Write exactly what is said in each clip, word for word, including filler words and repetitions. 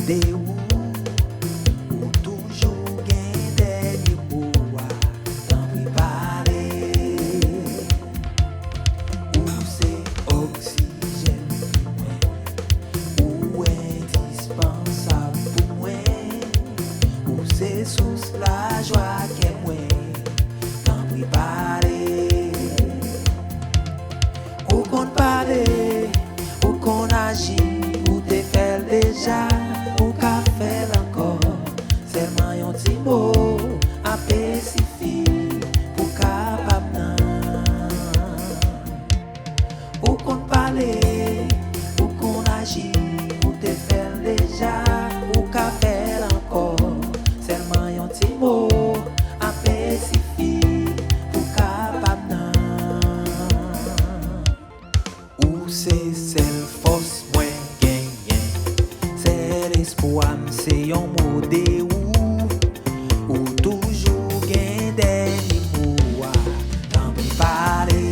De ou, ou toujou gen dènye mo a. Tanpri pale. Ou se oksijèn pou mwen. Ou endispansab pou mwen. Ou se sous lajwa kè mwen. Tanpri pale. Ou konn pale, ou konn aji, ou te fè l deja, ou ka fè l ankò. Sèlman yon ti mo ape sifi pou kapab nan. Ou konn pale, ou konn aji, ou te fè l deja, ou ka fè l ankò. Sèlman yon ti mo ape sifi pou kapab nan. Ou se sèl fòs mwen genyen, sèl espwa m se yon mo de ou. Ou toujou gen dènye mo a, tanpri pale.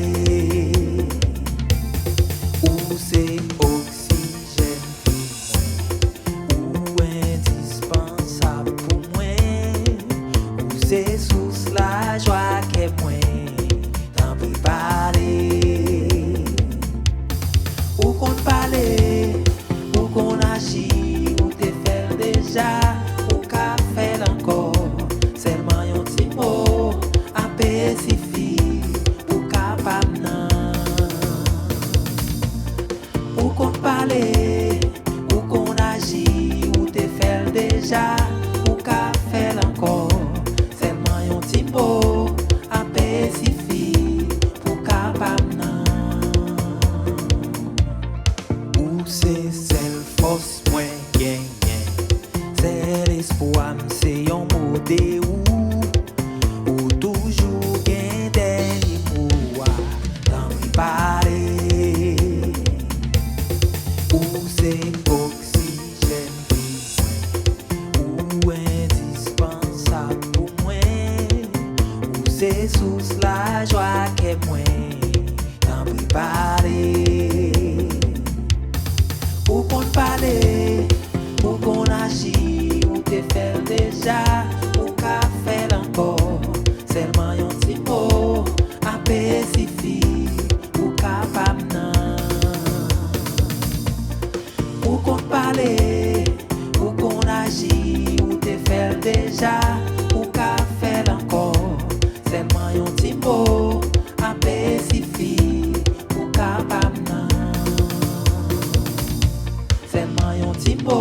Ou se oksijèn pou mwen, ou endispansab pou mwen. Ou se sous lajwa kè mwen. Tanpri pale. Ou konn pale, ou konn aji, ou te fè l deja, ou ka fè l ankò. Sèlman yon ti mo ape sifi pou kapab nan. Ou konn pale, ou konn aji, ou te fè l deja, ou ka fè l ankò. Sèlman yon ti mo ape sifi pou kapab nan. Ou se sèl fòs mwen genyen, sèl espwa m se yon mo de ou. Ou toujou gen dènye mo a, tanpri pale. Ou se oksijèn vi mwen, ou endispansab pou mwen. Ou se sous lajwa kè mwen, tanpri pale. Ou konn pale, ou konn aji, ou te fè l deja, ou ka fè l ankò. Sèlman yon ti mo ape sifi pou kapab nan. Ou konn pale, ou konn aji, ou te fè l deja, ou ka fè l ankò. Sèlman yon ti mo ape sifi pou kapab nan. Sèlman yon ti mo